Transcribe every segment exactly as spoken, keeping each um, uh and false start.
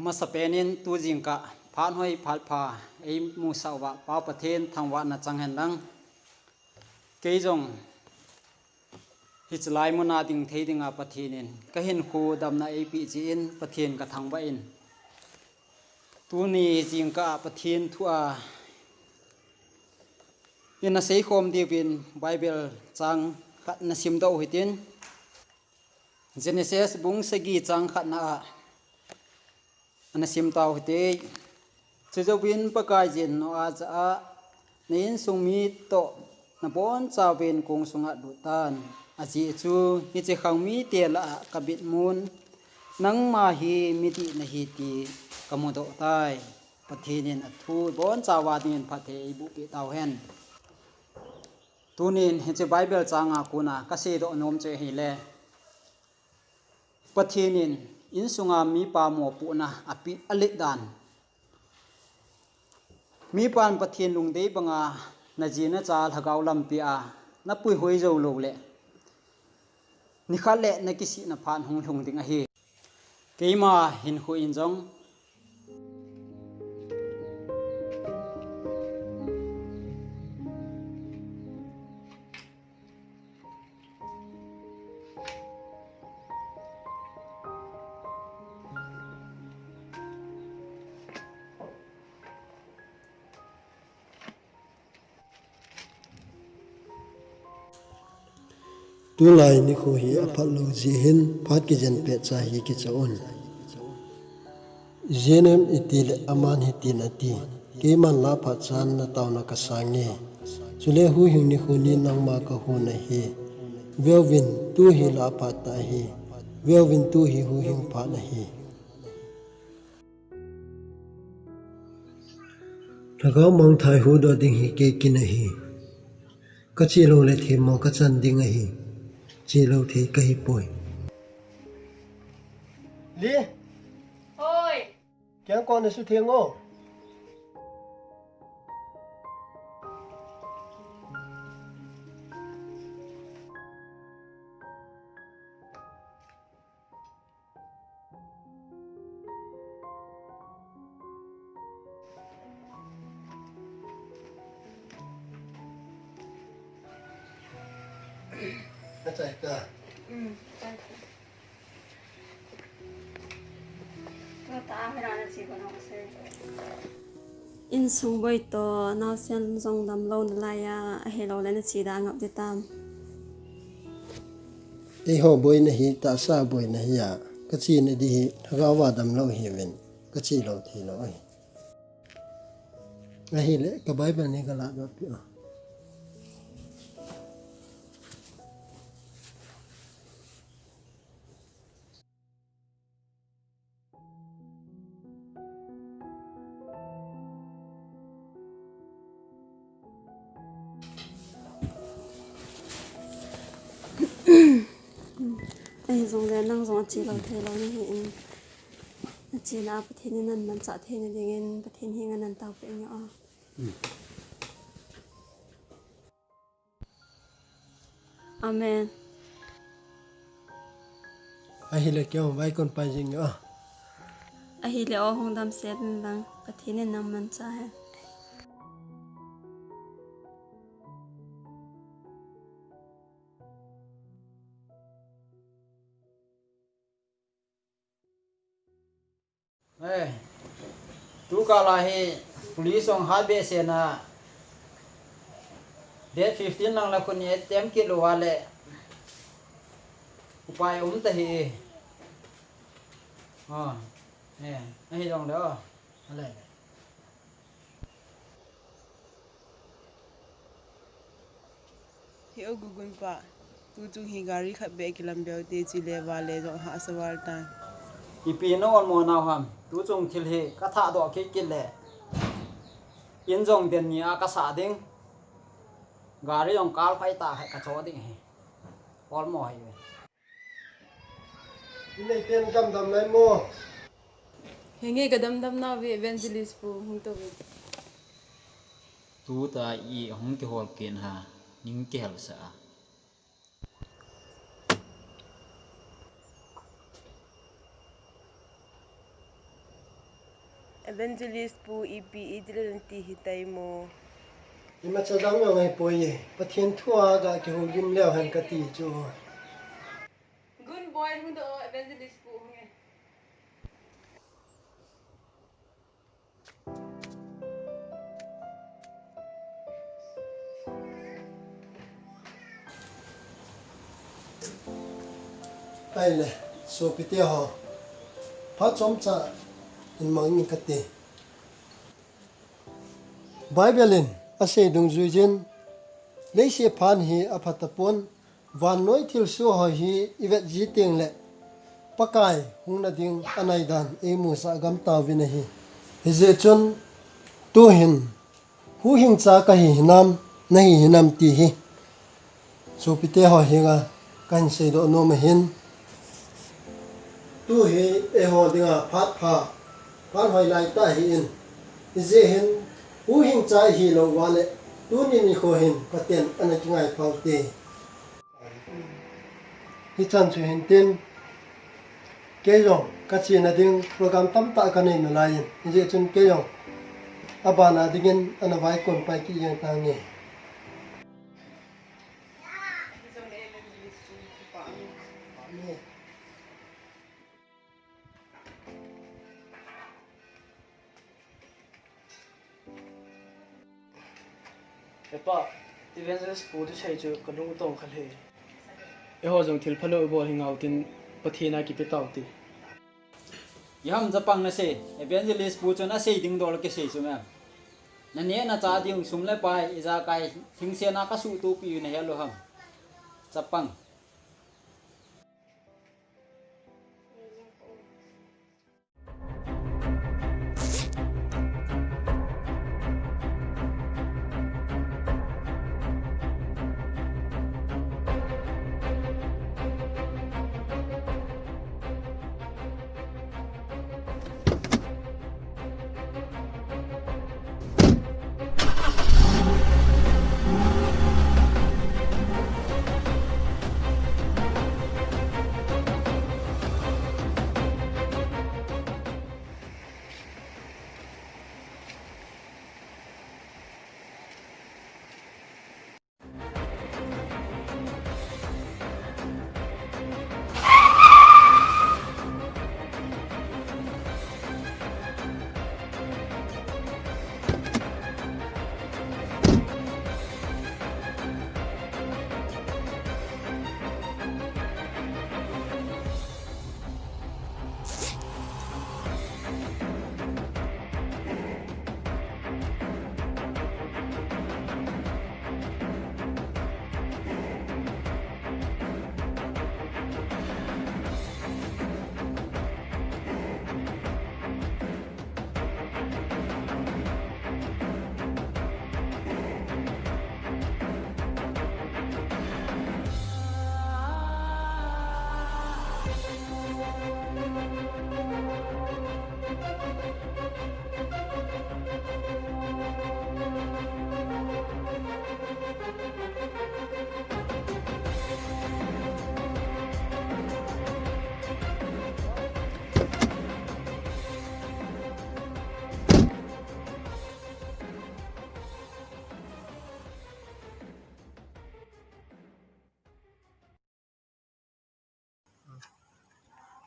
Masapen in tu jingkah phat hoi phat pha eimusah uva Pa Pathen thangvahna chang hen lang. Kei jong hiche lai muna ding thei dinga Pathen in kahinkho damna eipeh jeh in Pathen kathangvah in. Tuni jingkah Pathen thu a ina seikhom diuvin Bible chang khat nasim doh u hitin. Genesis bung sagi chang khatna a ana sim tau hite. Chujouvin Pakaiyin Noah jah a, na insung mi toh nabonchauvin kong sunga lut tan. Ajeh chu hiche khang mite lah a kabitmun, nangma hi midih nahi ti kamudoh tai. Pathen in athu bonchauva dingin phatthei eibohpeh tauhen. Tunin hiche Bible changa kona kaseidoh nom chu ahile, Pathen in insunga mipa mopohna api alet dan. Mipan Pathen lungdei banga naji nacha lhagao lampi a napuihoi jou loule, nikhat le nakisihna phat hung lhung ding ahi. Keima hinkho in jong Tulai nikho hi aphatlou jeh hin phat kijen petcha hi kicha un. Ijeh inem itile aman hitin ati, keiman lah a phat chan nataona kasange. Chule huhhing nikho ni nangma kahon ahi. Veuvin, tu hi lah a phat tah ahi. Veuvin, tu hi huhhing phat ahi. Lhagao mangthah huhdoh ding hi kei kin ahi. Kache loule themmo kachan ding ahi. Chelou thei kahipoi. Li. Hoi. Kengkon nasutheng o. Nachai ta. Insung boi toh naosen jong damlou nalai a, ahiloule nache da angap ding tam? Eiho boina hi tahsa boina hi a, kachena ding hi lhagao a damlou hiuvin, kache lou theilou ahi. Ahile ka Bible ni kalah doh peh o. Ahijongle nang jong ache lou theilou nahi in, nachena Pathen in namanchah theina dingin Pathen henga natao peh inge o. Amen. Ahile keiho vaikon pai jing o. Ahile o, hung damsel in lang, Pathen in namanchah hen. Eh, tukal a hi police hung hat behseh na, date fifteen lang la khun i attempt kit lou a le upai um ta hi. Oh, eh, ahi jong le, oh, ale. He o Gugun pa, tuchung hi gari khat beh kilam beu te, chule vale jong hahsa val tan. Ipi na olmo nau ham, tuchung thil hi kathah doh kit kit le, in jong den ni a kasah ding, gari jong kal phai tah khat kacho ding hi, olmo hi ve. Inei ten damdam nai mo. Henge kadamdam nauve, Evangelist pu hung tou ve. Tuta i hung kihol pen ha, ning kihel sa a. Evangelist pu ipi idil ti hitai mo. Imacha dang jong ahipoi. Pathen thu a ga kihoulim leu hen kati chu. Good boy, hung doh, Evangelist pu hung e. Ahile, sopite ho, phat chomcha in mang in kate. Bible in asei dungjuiyin, leiset phat hi aphatapon, vannoi thilsoh ho hi ivet ji tengle Pakai hungna ding anaidan eimusah gam tauvin ahi. Hijeh chun tuhin huhhingcha kahi hinam, nahi hinam ti hi sopite ho henga kahin seidoh nom ahin. Tuhi eiho dinga phat pha, phat hoi lai tah ahin. Hijeh hin huhhingcha ihi lou uva le tuni nikho hin Pathen ana kingai pha ute. Hichan chu hintin, kei jong kachena ding program tamtah kanei nalaiyin, hijeh chun kei jong abana dingin ana vaikon pai kit jeng tange. Hepa, Evangelist pu thusei chu kalung tong kha lheh. Eiho jong thil phalou ibol hingau tin, Pathen a kipe taute. Iham chapang nasei, Evangelist pu chun asei ding dol kisei chu mem. Naneh nacha ding sum le pai, ijakai hingsen a kasuhtopi u nahet lou ham. Chapang.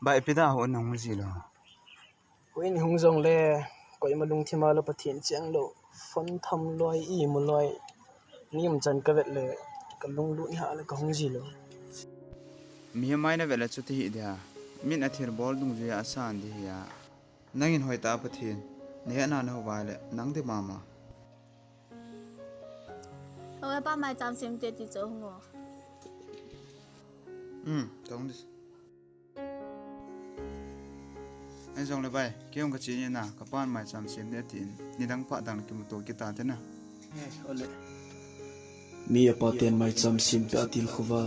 Bai, ipi dia houin nahung ji lou? Houin hung jongle, koima lungthim a lou Pathen cheng lou, phone tham loi, imu loi, ni umchan kavet le, kalunglut hah le kahung ji lou. Mihem a navet le chuti hi dia, min athilbol dungjuia asan di hi a. Nangin hoitah a Pathen nahetna nahuva le, nang di mama. Awe, pa maicham semte ti chu hung o. Um, tong dis. Ahijongle bai, kei jong kache ni na, kapan maicham sem ding atin, nidang phat dang kimuto kit tate na. Eh, ole. Mi apaten maicham sem peh a tilkhou va,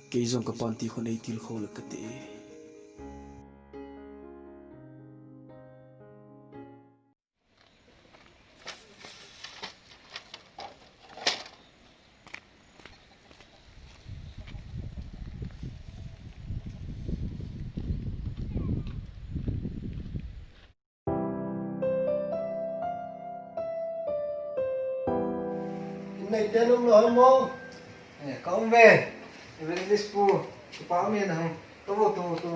kei jong kapan tikhon eitilkhou le kati. Nei te nung lo ham mo? Eh, ka um ve. Evangelist pu, kipa um e nahung. Tu, tu, tu.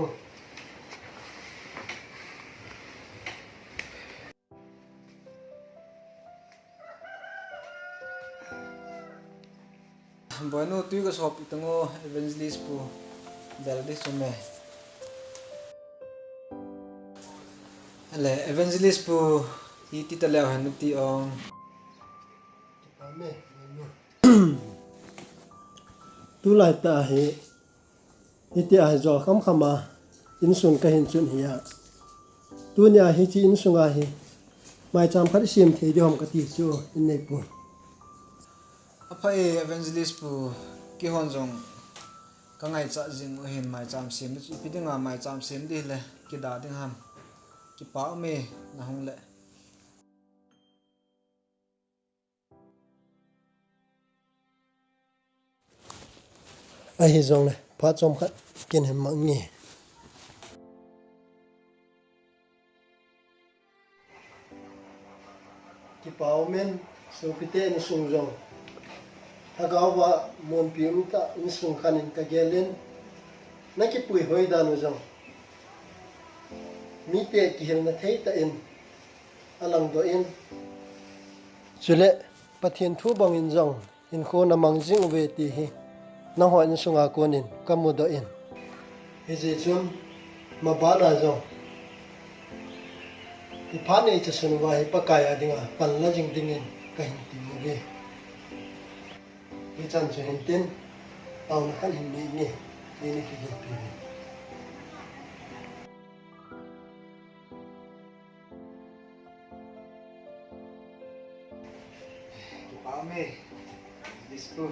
Boinu, tui ka sop itang o, Evangelist pu. Bel di sume. Ale, Evangelist pu, iti ta leo hen ti ong. Tulai ta hi, iti a hi jo kham kham a, insung ka hin chun hi a. Tuni a hi chi insung a hi, mai cham khat sim thei di hom ka ti chu in nei pu. Apha e Evangelist pu, kihon jong ka ngaicha jing u hin mai cham sim, ipi dinga mai cham sim di le, kida ding ham. Kipa um e, nahung le. Ahi jongle, phat chomkhat kin hin mang nge. Kipa um e, sopite insung jong. Lhagao va monpi um ta insung khat in ka gel in. Na kipui hoi dan u jong. Mite kihilna thei ta in. Alang doh in. Chule, Pathen thu bang in jong, hinkho na mang jing uve ti hi, nangho insung a kon in, ka mu doh in. Hijeh chun, ma bana jong, ipha nei cha sun uva hi Pakai a dinga, pan la jing ding in, ka hin ti uve. Hichan chu hin tin, taona khat hin nei nge, ti ni ki gel pi ni. Kipa um e, Evangelist pu.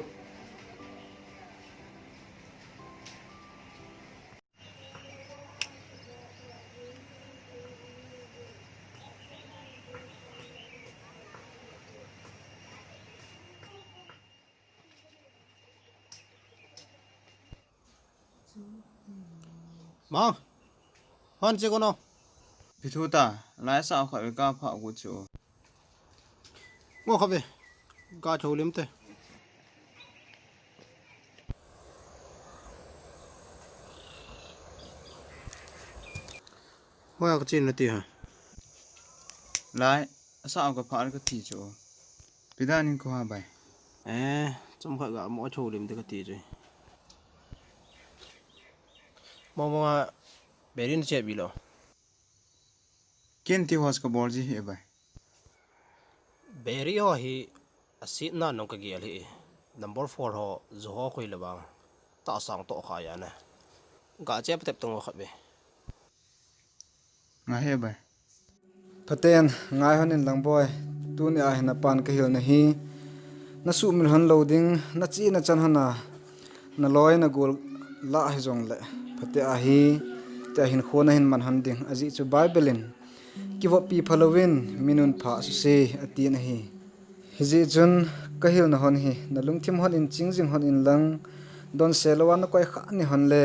Mang. Hon che kono. Pithu ta, lai sa kha ve ka pha gu chu. Ngo kha ve. Ka tho lim te. Hoi a ka chin na ti ha. Lai, asa ka pha ka ti chu. Pidan in ko ha bai. Eh, chom kha ga mo tho lim te ka ti chu. Mong mong a berin che bi lo. Ken ti hos ka bol ji hi bai. Beri ho hi a sit na nong ka gel hi. Number four ho, zu ho khui le bang. Ta sang to kha ya na. Ga che patep tong kha be. Nga he bai. Phaten, ngai hon in lang boi. Tuni a hin na pan ka hil na hi. Na sumil hon lo ding, na chi na chan hon a. Na loi na gul la hi jong le. Phate a hi, te a hin khona hin man hon ding. A ji chu Bible in. Kivoppi phalovin, minun pha suse, a ti na hi. Hijeh chun, ka hil na hon hi, na lungthim hon in ching jing hon in lang, don se lo a na koi kha ni hon le,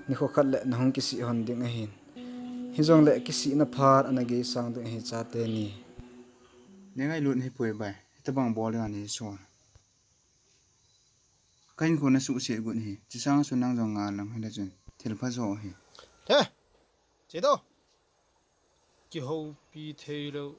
ni kho khat le na hung kisi hon ding ahin. Hijong le kisi na phat, ana gei sang ding ahi chate ni. Ne ngai lut hi pui bai, hitabang bol ding ani so. Ka hin khona su se gun hi, chi sang su nang jong nga lang hi le chun, thil pha jo hi. He, che do. Kihoupi thei lo.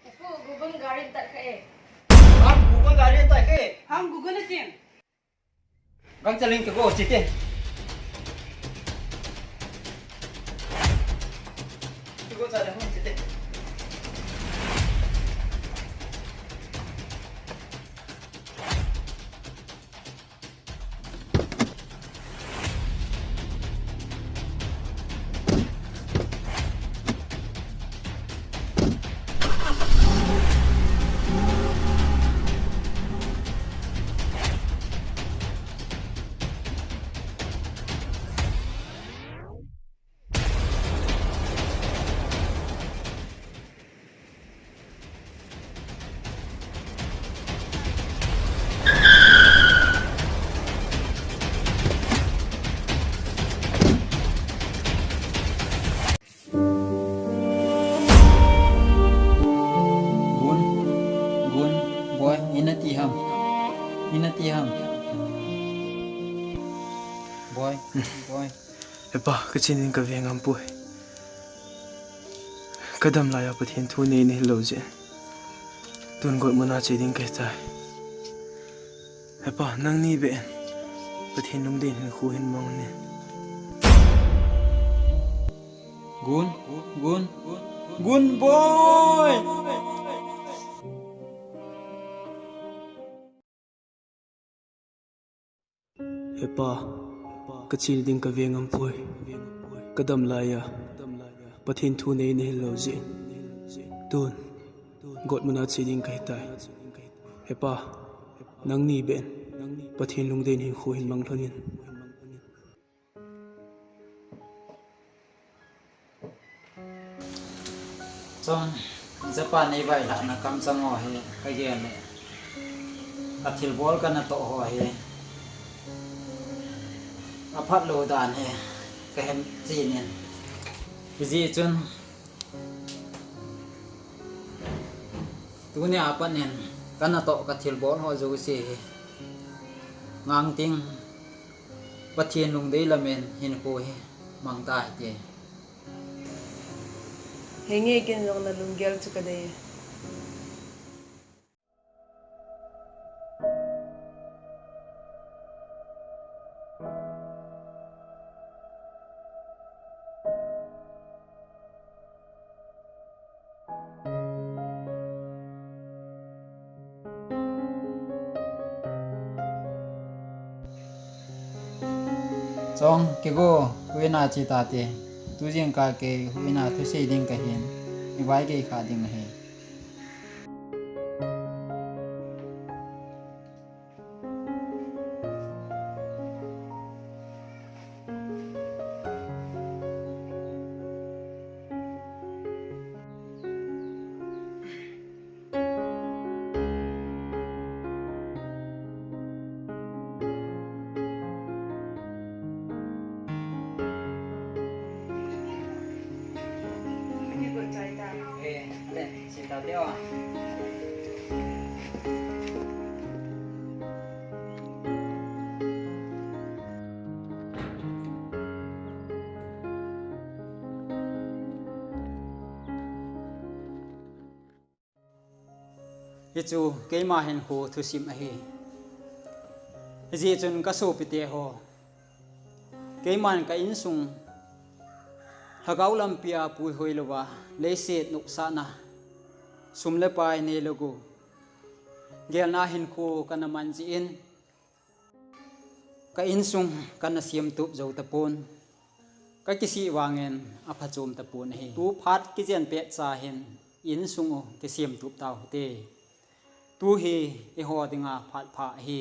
Upu, Google gari tak ke. Ham Google gari tak ke. Ham Google chin. Gang chaling ke go chite. Ke go chaling chite. Ina ti ham. Boy, boy. Hepa, ka chin ding ka veng ampoi. Ka dam laiya Pathen thu nei na hilou jeh. Tun gotmun a che ding ka hitai. Hepa, nangni beh in Pathen lungdei in hinkho hin mang in. Gun, Gun, Gun boy! Hepa, ka chin ding ka veng ampoi. Ka dam laiya Pathen thu nei na hilou jeh. Tun gotmun a che ding ka hitai. Hepa, nangni beh in Pathen lungdei in hinkho hin mang lhon in. Chong, japa nei vailhahna kamchang ho hi ka gel le, ka thilbol kana toh ho hi aphat lou dan hi ka he chin in. Hijeh chun tunia pat in kana toh ka thilbol ho jouse hi ngang ting Pathen lungdei lamin hinkho hi mang ta hite. Henge, ken jong na lunggel chu ka dei. Chong, kigo, huina che tate. Tujing kah kei huina thusei ding kahin, ivai gei kha ding ahi. Hichu keima hinkho thusim ahi. Hijeh chun ka sopite ho, keiman ka insung lhagao lampia puihoi louva, leiset nopsahna, sum le pai neilou gu, gelna hinkho kana man jeh in, ka insung kana semtup jou tapon, ka kisih vangin aphachom tapon ahi. Tu phat kijen petcha hin insung u kisemtup tau hite. Tu hi eiho dinga phat pha ahi.